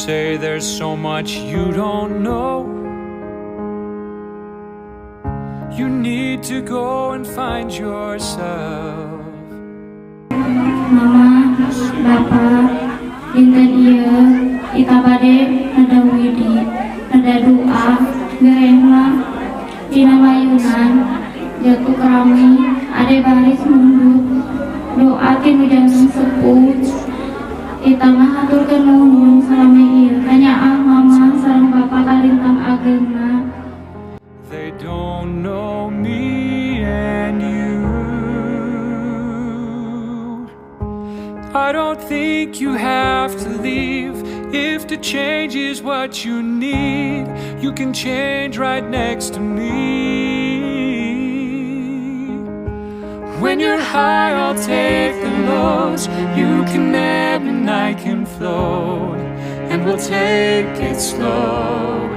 say there's so much you don't know. You need to go and find yourself. Mama, Bapak, dinten ieu ita bade neda widi, neda doa gerehna dina mayunan jatuh kerami ade baris mundut doa ti nu janten sepuh. Ita ngahaturkeun nuhun salami ieu kanyaah Mama sareng Bapak kalintang ageungna. They don't know me and you. I don't think you have to leave. If to change is what you need, you can change right next to me. When you're high, I'll take the lows. You can ebb and I can flow, and we'll take it slow.